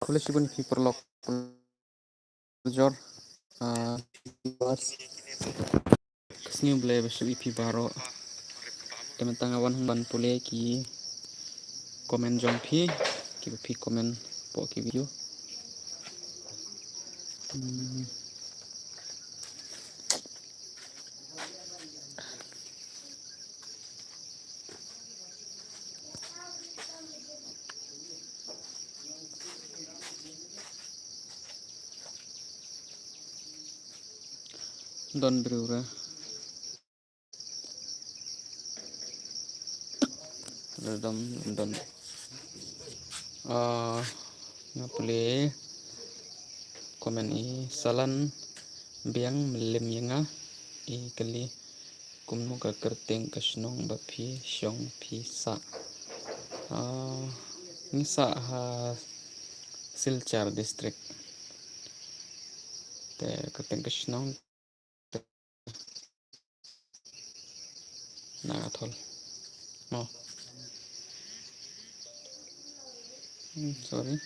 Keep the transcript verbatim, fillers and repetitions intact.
Khublei shibun ïa phi paralok. Jor. Ah, ka sngi U Blei ba shim ïa phi baroh. Te mynta nga wan ban pule ki comment jong phi, kiba phi comment hapoh ki video. Hmm. Don briew re. Re dom, don. Ah, nga pule comment i Salan Biang Mlim ïa nga, i kylli kumno ka kyrteng ka shnong ba phi shong phi sah. Ah, ngi sah ha Silchar district. Te kyrteng ka shnong Nagathol. Oh. Hmm, sorry.